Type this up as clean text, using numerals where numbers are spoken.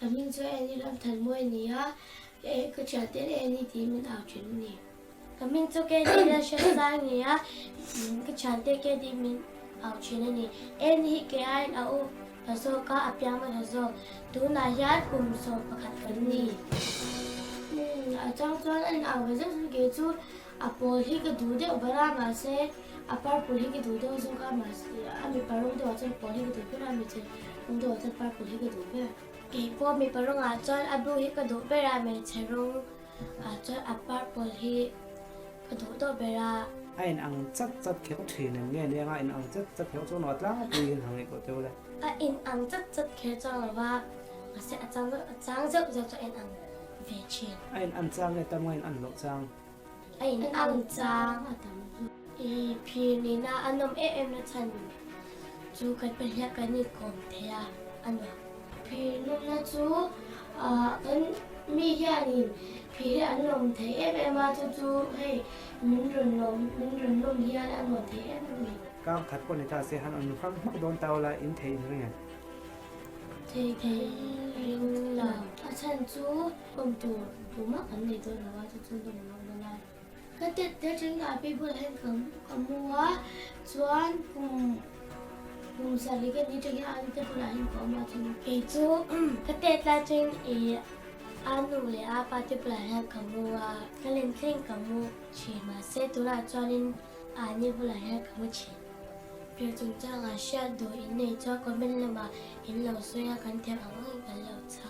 Ka hming chu Annie Ramthanmawi a ni a, ka thianten Annie tiin min au thin a ni. Ka hming chu Katie Lalhriatsai a ni a, ka thiante Katie min au thin a ni. Annie hi kei aiin a upa zawk a, a piang hmasa zawk. Tunah hian kum 11 kan ni. A chang chuan a inau ve zeuh zeuh kei chu a pawl hi ka duh deuh ber a, mahse a purple hi ka duh deuh zawk a, mahse a mipa rawng deuhah chuan pawl hi ka duh ber a, hmeichhe rawng deuhah chuan purple hi ka duh ber. Kei pawh mipa rawngah chuan a blue hi ka duh ber a, hmeichhe rawng ah chuan a purple hi ka duh deuh ber a. A in ang chat chat kher thin em nge nia nga in ang chat chat kher chuan lo tlangpui in hang ngaihtuah teuh le. A in ang chat chat kher chuang lo va, mahse a chang a chang zeuh zeuh chu a in ang ve thin. A in an chang nge tam nga in an loh chang? A in ang chang a tam zawk. I phir nihna a nawm em em na chhan chu kan pahniha kan inkawm thei a, a nuam. Phir nawmna chu kan mi hianin phir hi an lawm thei em em a, chu chu hei min rawn lawm min rawn lawm hian a nuam thei em em a ni. Kar khat pawh ni ta se han an hrang hmak dawn tau la in thei in ring em? Thei thei ring lo. A chhan chu awm tur tumah kan nei dawn lo a, chu chu nawm lo na lai. Ka tet te atangin a pi bulah hian ka ka mu a, chuan kum kum sarih ka nih atangin a nute bulah hian ka awm a, chuan kei chu ka tet lai atangin ih a nu leh a pa te bulah hian ka mu a, ka len thleng ka mu thin mahse tunah chuanin a ni bulah hian ka mu thin. Pian chungchangah hriat duh in nei chuan comment lamah in lo sawi a, kan thiam ang angin kan lo chhang.